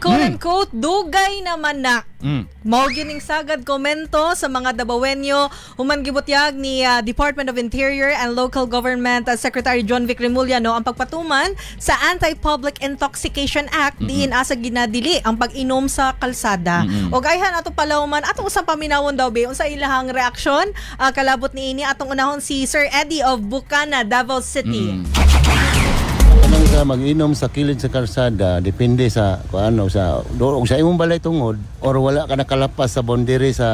Quote unquote, "Dugay naman na." Mao gining sagad komento sa mga Dabawenyo human gibutyag ni Department of Interior and Local Government Secretary Jonvic Remulla, no, ang pagpatuman sa Anti-Public Intoxication Act diin asa ginadili ang pag-inom sa kalsada. Og ayhan ato palawman atong usang paminawon daw be unsa ilahang reaksyon kalabot niini. Atong unahon si Sir Eddie of Bucana, Davao City. Kanang sa mag-inom sa kilid sa kalsada, depende sa kung ano sa do sa imong balay tungod or wala ka nakalapas sa boundary sa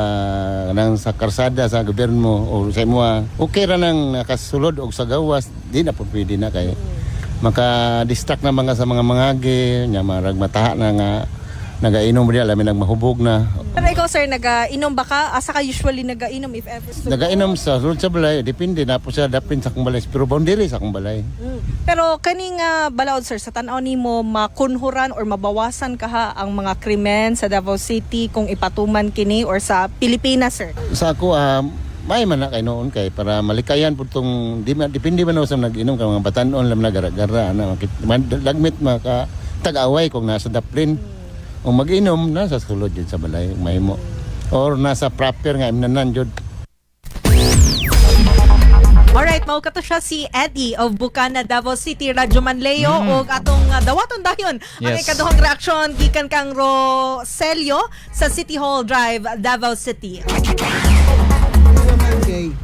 nang sa kalsada sa gobyerno o sa imo, okay ra nang nakasulod og sa gawas, di na po pwede na kay maka distract na mga sa mga mangagi nya, marag mataha na nga nagainom diya, labi nag mahubog na. Pero ikaw, sir, nagainom ba ka? Asa ka usually nagainom, if ever? Nagainom sa sulod sa balay, depende na po sa dapin sa akong balay, pero boundary sa akong balay. Pero kaning balaod, sir, sa tan-aw nimo, makunhuran or mabawasan kaha ang mga krimen sa Davao City kung ipatuman kini or sa Pilipinas, sir? Sa ako, may man na kay noon kay para malikayan pud tong di depende man sa nag-inom ka, mga batanon lam nagara-gara ana lagmit maka tag-away kung nasa daplin o mag-inom nasa sulod jud sa balay mahimo or nasa proper nga imnanan jud. Alright, mao kato siya si Eddie of Bucana, Davao City, Radyo Manleo, ug atong dawaton dayon ang ikaduhang reaksyon gikan kang Roselio sa City Hall Drive, Davao City. Naman kay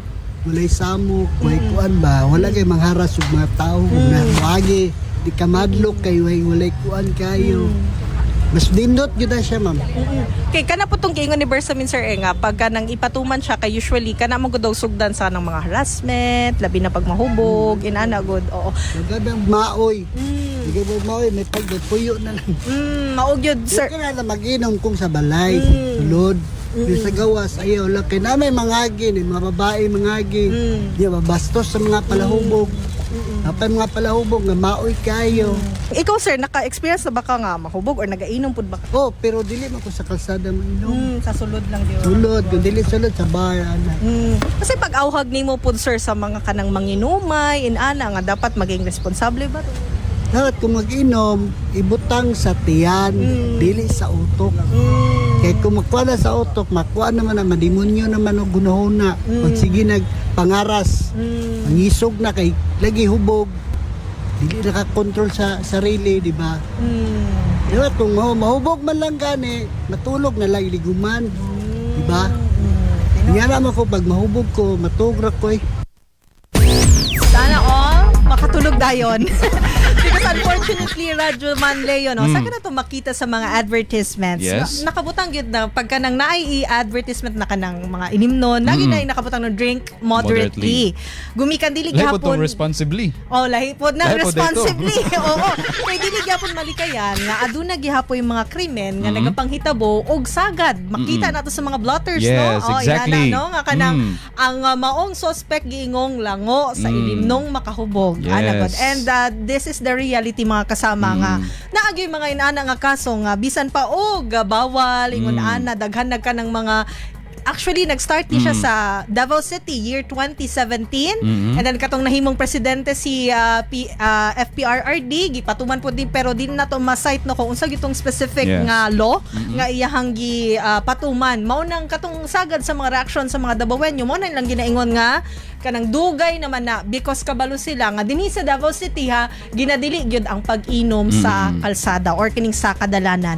walay samok, walay kuan ba, wala kay mangharas og mga tao kung mm. Di ka madlok kay walay kuan kayo. Mas dindot gyud na siya, ma'am. Kay kana po tong giingon ni Bersamin, sir, eh, nga pagka nang ipatuman siya kay usually kana mo gud daw sugdan sa nang mga harassment, labi na pag mahubog, inana gud. Oo. Magandang maoy. Di ka ba maoy, may pag may puyo na lang. Mao gyud, Sir. sir. Di ka na lang mag-inom kung sa balay, sulod. Yung sa gawas, ayaw lang. Kaya na may mangagi, may mga babae mangagi. Di ba, bastos sa mga palahubog. Napay mga palahubog nga maoy kayo. Ikaw, sir, naka-experience na ba ka nga mahubog or nagainom pud ba ka? Oh, pero dili man ko sa kalsada mainom. Sa sulod lang di ba? Sulod, kung dili sulod sa bar ana. Kasi pag auhag nimo pud, sir, sa mga kanang manginumay, inana nga dapat maging responsable ba? Dapat kung mag-inom, ibutang sa tiyan, dili sa utok. Kay kung makuha na sa utok, makuha naman na madimonyo naman og gunahona. Pag sige nagpangaras, mangisog na kay lagi hubog, dili nakakontrol sa sarili, di ba? Di ba kung mahubog man lang gani, matulog na lang iliguman, di ba? Nga naman ko pag mahubog ko, matugrak ko eh. Sana all makatulog dayon. Because unfortunately, Radyo Manleo, no, saan ka na to makita sa mga advertisements? Nakabutang gyud na pagka nang naay advertisement na kanang mga inimnon, lagi na nakabutang ng "Drink moderately." Gumikan dili Lahi po gihapon. tong responsibly. Oh, lahi po na Lahi po dito. responsibly. Oo. Kay dili gyapon malikayan nga aduna gihapon yung mga krimen nga nagapanghitabo og sagad. Makita nato sa mga blotters, no? Oh, inana, no, nga kanang ang maong suspect giingong lango sa ilimnong makahubog. Ana gud. And this is the reality, mga kasama, nga naagyoy mga inana nga kaso nga bisan pa og bawal ingon ana, daghan na ka ng mga. Actually, nag-start ni siya sa Davao City year 2017 and then katong nahimong presidente si FPRRD, gipatuman po din, pero din nato ma-cite, no, kung unsa gitong specific nga law nga iyahang gi patuman. Mao nang katong sagad sa mga reaction sa mga Dabawenyo, mao na lang ginaingon nga kanang "Dugay naman na," because kabalo sila nga dinhi sa Davao City ha, ginadili gyud ang pag-inom sa kalsada or kining sa kadalanan.